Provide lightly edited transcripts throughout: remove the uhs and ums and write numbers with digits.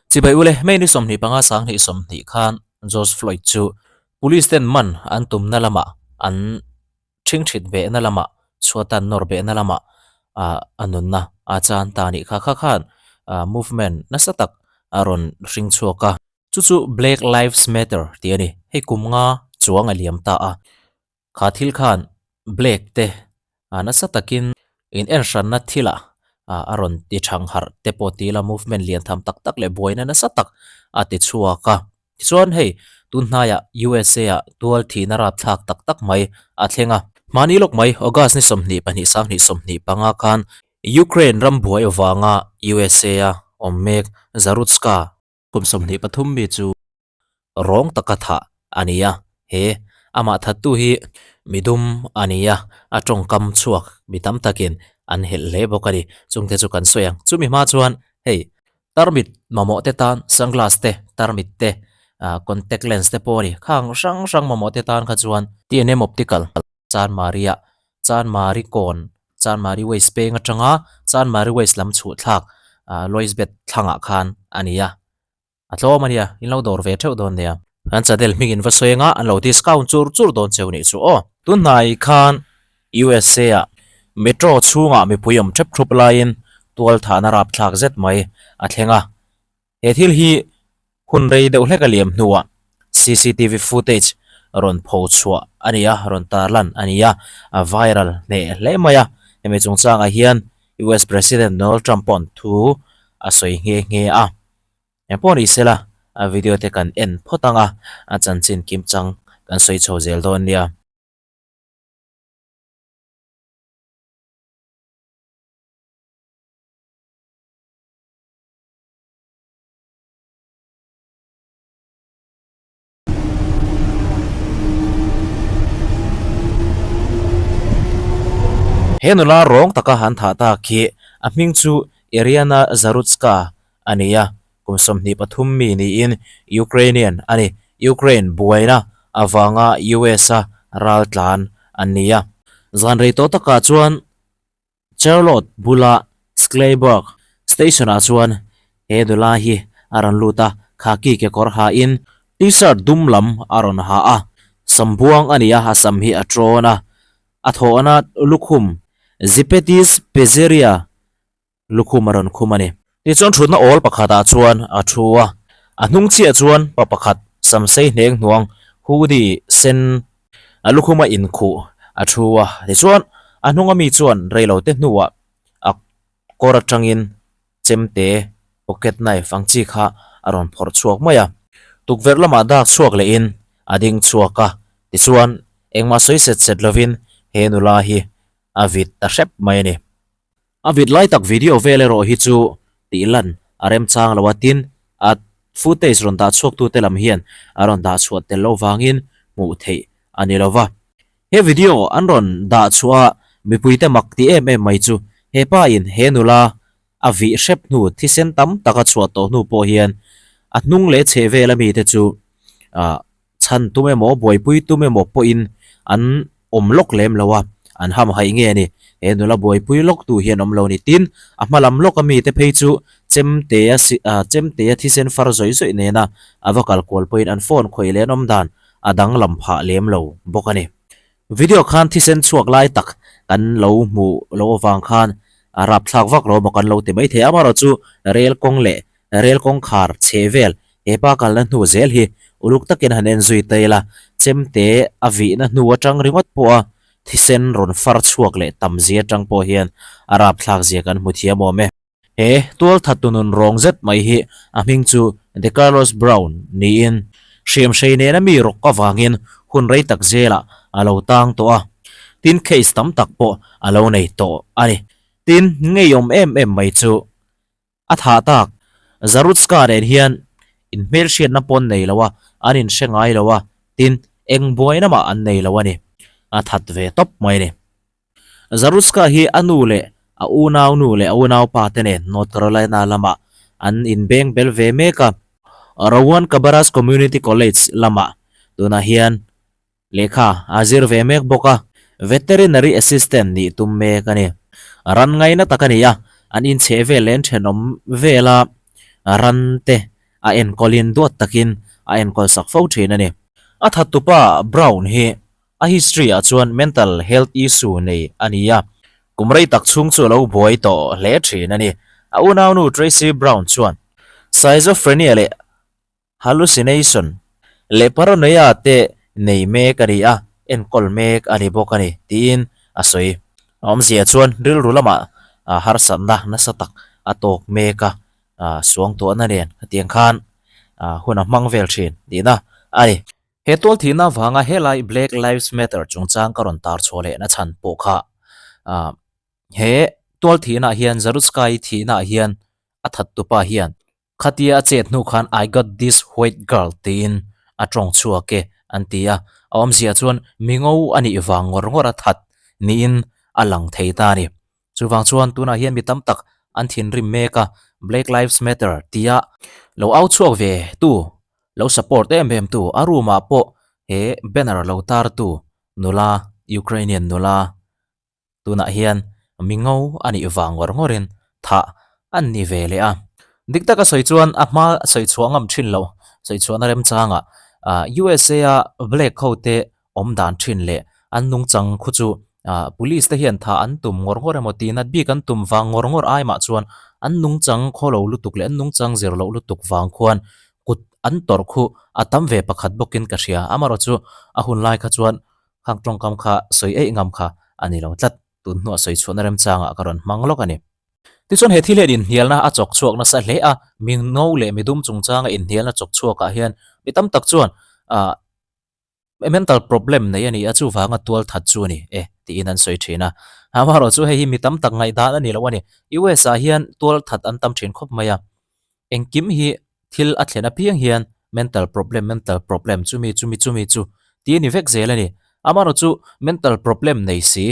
Chibai ule, May ni 25 2020 khan George Floyd chu police ten man an tumna lamah an ṭhingṭhit behna lamah chhuatan nawr behna lamah ah a nunna a chan ta nih kha kha khan ah movement nasa tak a rawn hring chhuak a. Chu chu Black Lives Matter tih a ni. Hei kum nga chuang a liam ta a. Kha thil khan Black te ah nasa takin in en hranna thilah ah a rawn ti thang harh te pawh ti ila movement lian tham tak tak leh buaina nasa tak a ti chhuak a. Tichuan hei tun hnaiah USA ah tual thihna rapthlak tak tak mai a thleng a. Hmani lawk mai August ni 22 2025 khan Ukraine ram buai avanga USA a awm mek Zarutska Kum 23 mi chu rawng taka thah a ni a, he amah thattu hi midum a ni a, a tawngkam chhuak mi tam takin an helh hle bawk a ni. Chungte chu kan sawi ang. Chumi hma chuan hei tarmit mamawh te tan sunglass te, tarmit te, contact lens te pawh a ni. Khang hrang hrang mamawh te tan kha chuan TNM Optical Chanmari ah Chanmari kawn Chanmari Waste peng atanga Chanmari Waste lam chhuh thlak Loisbet thlangah khan a ni a, a tlawm a nia, in lo dawr ve theuh dawn nia. An channel hming in va sawi anga an lo discount chur chur dawn cheu nih chu aw. Tunhnai khan USA ah metro chhungah mipui awm thep thup laiin tualthahna rapthlak zet mai a thleng a. He thil hi hun rei deuh hlek a liam hnuah cctv footage rawn pho chhuah a ni a, rawn tarlan a ni a, a viral hneh hle mai a. Hemi chungchangah hian US President Donald Trump paw'n thu a sawi nghe nghe a. Eng pawh ni sela, a video te kan en phawt ang a, a chanchin kimchang kan sawi chho zel dawn nia. He nula rawng taka han thah tak hi a hming chu Iryna Zarutska a ni a, kum 23 mi niin Ukrainian a ni. Ukraine buaina avanga US-a raltlan an ni a. Zan rei tawh takah chuan Charlotte bula Sclayburg station-ah chuan he nula hi a rawn lut a, khaki kekawr hain T-shirt dum lam a rawn ha a, sam buang a ni a, a sam hi a tawn a, a thawhna lukhum Zipetis Pizzeria lukhum a rawn khum a ni. Tichuan thutna awl pakhatah chuan a thu a, a hnung chiah chuan pa pakhat samsei hneng hnuang hoodie sen a lukhuma inkhuh a thu a. Tichuan a hnunga mi chuan reilote hnuah a kawr atangin chemte pocket knife ang chi kha a rawn phawrh chhuak mai a. Tukverh lamah dak chhuak lehin a ding chhuak a, tichuan engmah sawi set set lovin he nula hi a vit ta hrep mai a ni. A vit lai tak video vel erawh hi chu tih lan a remchang lo a, tin a footage rawn dah chhuak tute lam hian a rawn dah chhuah tel loh vangin hmuh theih a ni lo va. He video an rawn dah chhuah a mipuite mak ti em em mai chu he pa in he nula a vih hrep hnu thisen tam tak a chhuah tawh hnu pawh hian a hnung leh chheh vel ami te chu ah Chhan tum emaw, buaipui tum emaw pawhin an awm lawk lem lo a, an ham haih nge a ni. He nula buaipui lawk tu hian awm lo ni. Tin, a hma lam lawk ami te phei chu chemtea chemtea thisen far zawih zawih nena a va kal kual pawhin an phone khawih leh an awm dan a danglam phah lem lo bawk a ni. Video khan thisen chhuak lai tak kan lo hmuh loh avang khan a rapthlak vak lo maw kan lo ti maithei a, amaherawhchu rel kawng leh Rel kawngkhar chhe vel he pa kalna hnu zel hi uluk takin han en zui ta ila, chemte a vihna hnu atang ringawt pawha thisen rawn far chhuak leh tam zia atang pawh hian a rapthlak zia kan hmu thiam awm e. He tualthat tunun rawng zet mai hi a hming chu DeCarlos Brown niin hriamhrei nena mi rawk avangin hun rei tak zelah a lo tang tawh a, tin case tam tak pawh a lo nei tawh a ni. Tin, ngeiawm em em mai chu A thah tak, Zarutska nen hian inhmelhriatna pawn nei lo a, an inhre ngai lo a, tin, eng buaina mah an nei lo a ni. A that ve tawp mai a ni. Zarutska hi a nu leh a unau nu leh a unaupa te nen North Carolina lamah an inbeng bel ve mek a. Rowan Cabarrus Community College lamah tunah hian Lehkha a zir ve mek bawk a, Veterinary Assistant nih tum mek a ni. Ran ngaina tak a ni a, an inchheh vel leh an thenawm vela ran te a enkawlin duat takin a enkawl sak fo thin a ni. A thattupa Brown hi a history ah chuan mental health issue nei a ni a, kum rei tak chhung chu a lo buai tawh hle thin a ni. A unaunu Tracy Brown chuan schizophrenia leh Hallucination leh paranoia te nei mek a ni a, enkawl mek a ni bawk a ni, tiin a sawi. A awmzia chuan rilru lamah harsatna nasa tak a tawk mek a, suangtuahna nen hetiang khan hun a hmang vel thin tihna a ni. He tualthihna avanga helai Black Lives Matter chungchang ka rawn tar chhuah lehna chhan pawh kha he tualthihnaah hian Zarutska-i thihnaah hian a thattupa hian Khatia a chet hnu khan I got this white girl tiin a tawng chhuak e an ti a, a awmzia chuan mi ngo a nih vang ngawr ngawr a that niin a lang thei ta a ni. Chuvang chuan tunah hian mi tam tak an thinrim mek a, Black Lives Matter tia lo au chhuak ve tu, lo support em em tu, a room ah pawh he banner lo tar tu nula, Ukrainian nula Tunah hian mi ngo a nih vang ngawr ngawrin thah an ni ve leh a. Dik taka sawi chuan a hma sawi chhuah ngam thin lo, sawi chhuahna remchangah USA a black ho te awm dan thin leh an nungchang khu chu police te hian thah an tum ngawr ngawr emaw tih nat bik an tum vang ngawr ngawr ai mah chuan an nungchang khaw lo lutuk leh an nungchang zir loh lutuk vang khuan kut an tawrh khu a tam ve pakhat bawkin ka hria. Amaherawhchu a hun lai kha chuan Khang tawngkam kha sawi eih ngam kha a ni lo tlat, tun hnuah sawi chhuahna remchangah ka rawn hmang lawk a ni. Tichuan he thil hian inhnialna a chawk chhuak nasa hle a, mi ngo leh mi dum chungchanga inhnialna chawk chhuakah hian mi tam tak chuan ah mental problem nei a ni a, chuvanga tual that chu a ni e tiin an sawi thin a. Amaherawhchu hei hi mi tam tak ngaihdan a ni lo a ni. US ah hian tual that an tam thin khawp mai a, Engkim hi thil a thlen apiang hian mental problem mental problem chumi chumi chumi chu tih a ni vek zel a ni. Amaherawh chu mental problem nei si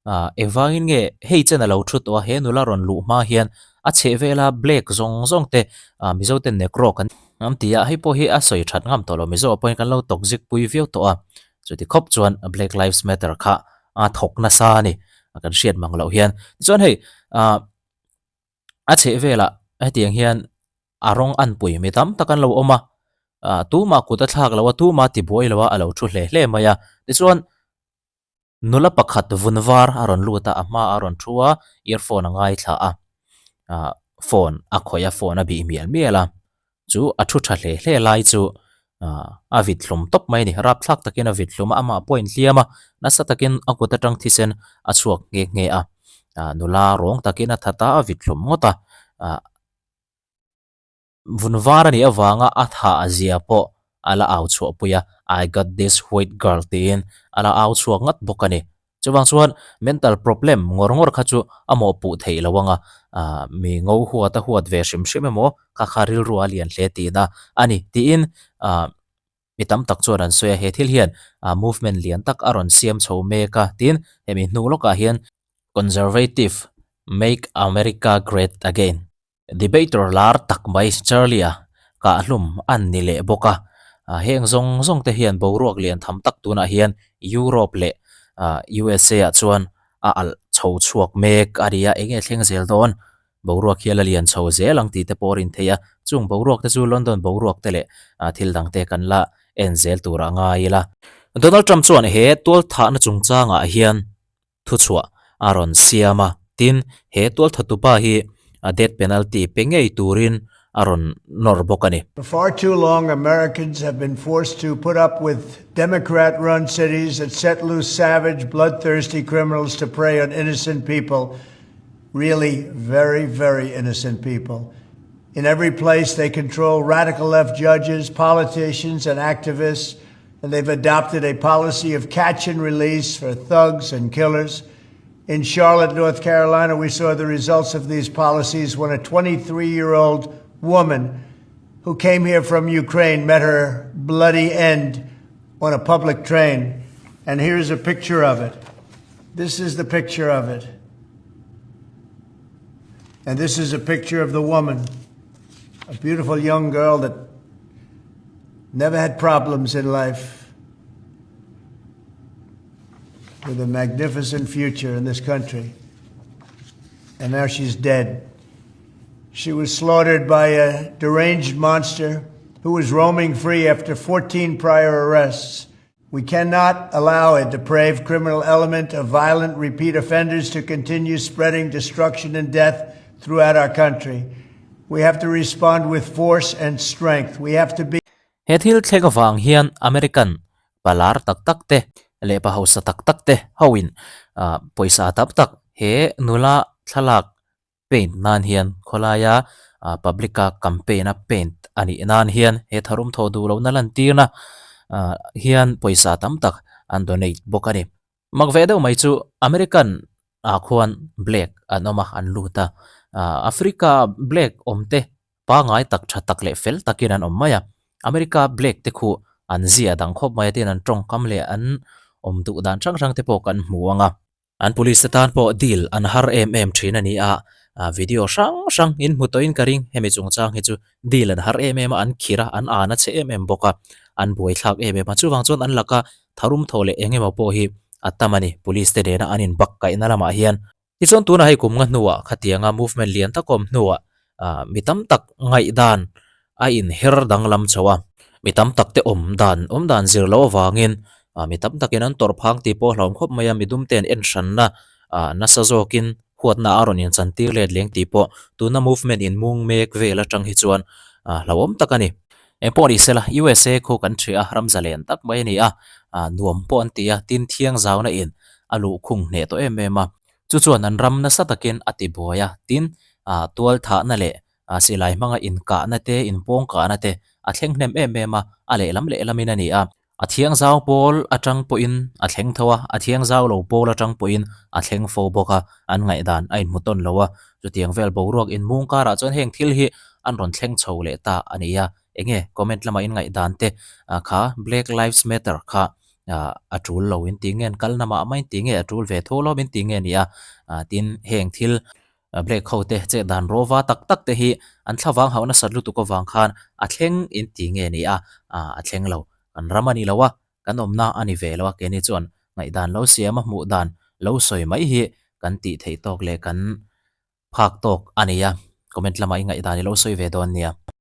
ah engvangin nge hei chen a lo thu tawh a he nula rawn luh hma hian a chheh vela black zawng zawng te ah Mizo ten negro kan an ti a hei pawh hi a sawi that ngam tawh lo Mizo ah pawhin kan lo tawk zik pui viau tawh a chuti khawp chuan black lives matter kha a thawk nasa a ni kan hriat mang loh hian tichuan hei ah. A chheh velah hetiang hian a rawng an pui mi tam tak an lo awm a, ah tumah kut a thlak lo a, tumah tibuai lo a, a lo thu hle hle mai a. Tichuan nula pakhat vun var a rawn lut a, a hma a rawn thu a, earphone a ngaithla a, ah phone a khawih a, phone a bih mial mial a. Chu a thu tha hle hle lai chu a vit hlum tawp mai a ni. Rapthlak takin a vit hlum a, amah pawh a inhliam a, nasa takin a kut atang thisen a chhuak nghe nghe a. Nula rawng takin a that a, a vit hlum ngawt a. Vun var a nih avanga a thah zia pawh a la au chhuah pui a, I got this white girl tiin a la au chhuak ngat bawk a ni. Chuvang chuan mental problem ngawr ngawr kha chu a mawhpuh theih lo ang a, ah mi ngo huat a huat ve hrim hrim emaw kha kha rilru a lian hle tihna a ni tiin ah mi tam tak chuan an sawi a, he thil hian ah movement lian tak a rawn siam chho mek a tiin hemi hnu lawkah hian Conservative Make America Great Again Debater lar tak mai Charlie-a kahhlum an ni leh bawk a, heng zawng zawng te hian boruak lian tham tak tunah hian Europe leh USA ah chuan a alh chho chhuak mek a ni a, enge thleng zel dawn? Boruak hi a la lian chho zel ang tih te pawh a rin theih a, chung boruak te chu London boruak te leh thil dang te kan la en zel tur a ngai ila. Donald Trump chuan he tualthahna chungchangah hian thuchhuah a rawn siam a, tin, he tualthatupa hi a death penalty pe ngei turin a rawn nawr bawk a ni. For far too long, Americans have been forced to put up with Democrat run cities that set loose savage, bloodthirsty criminals to prey on innocent people. Really, very, very innocent people. In every place, they control radical left judges, politicians, and activists and they've adopted a policy of catch and release for thugs and killers. In Charlotte, North Carolina, we saw the results of these policies when a 23 year old woman who came here from Ukraine met her bloody end on a public train. And here's a picture of it. This is the picture of it. And this is a picture of the woman, a beautiful young girl that never had problems in life, with a magnificent future in this country. And now she's dead. She was slaughtered by a deranged monster who was roaming free after 14 prior arrests. We cannot allow a depraved criminal element of violent repeat offenders to continue spreading destruction and death throughout our country. We have to respond with force and strength. We have to be He thil thleng avang hian American palar tak tak te leh pa hausa tak tak te hoin pawisa tam tak he nula thlalak paint nan hian khawlaia public a campaign a paint a nih nan hian he tharum thaw duh lohna lantirna ah hian pawisa tam tak an donate bawk a ni. Mak ve deuh mai chu American ah khuan black an awm a an lut a ah Africa black awm te pangai tak tha tak leh fel takin an awm mai a America black te khu an zia dang khawp mai a tin an tawngkam leh an awm duh dan hrang hrang te pawh kan hmu ang a. An police te tan pawh deal an har em em thin a ni a, video hrang hrang in hmu tawhin ka ring hemi chungchang hi chu deal an har em em a, an khir a, an an a che em em bawk a, an buaithlak em em a, chuvang chuan an laka tharum thaw leh eng emaw pawh hi a tam a ni police te nena an inbak kaihna lamah hian. Tichuan tunah hei kum nga hnuah khatianga movement lian tak awm hnuah mi tam tak ngaihdan a inher danglam chho a, mi tam tak te awm dan awm dan zir loh avangin mi tam takin an tawrh phang tih pawh a hlauhawm khawp mai a, mi dum ten en hranna nasa zawkin huatna a rawn inchantir let leng tih pawh tuna movement in mung mek vel atang hi chuan hlauhawm tak a ni. Engpawh ni sela USA khu kan ṭhia a, ram zalen tak mai a ni a, nuam pawh an ti a, tin thiang zauna in a luhkhung hneh tawh em em a, chu chuan an ram nasa takin a ti buai a, tin tual thahna leh A silai hmanga inkahna te, inpawngkahna te a thleng hnem em em a, a lehlam lehlamin a ni a. A thiang zau pawl atang pawhin a thleng tho a, a thiang zau lo pawl atang pawhin a thleng fo bawk a, an ngaihdan a inhmu tawn lo a. Chutiang vel boruak inmung karah chuan heng thil hi an rawn thleng chho leh ta a ni a. Enge comment lama in ngaihdan te kha Black Lives Matter kha a tul lo in ti nge an kalna mah mai in ti nge a tul ve tho lawm in ti nge a ni a, tin heng thil Black ho te chet dan rawva tak tak te hi an thlavang hauh nasat lutuk avang khan a thleng in ti nge ni a, a thleng lo. Kan ram a ni lo a, kan awmna a ni ve lo a, keini chuan ngaihdan lo siam a hmuh dan lo sawi mai hi kan tih theih tawk leh kan phak tawk a ni a, comment lamah i ngaihdan i lo sawi ve dawn nia.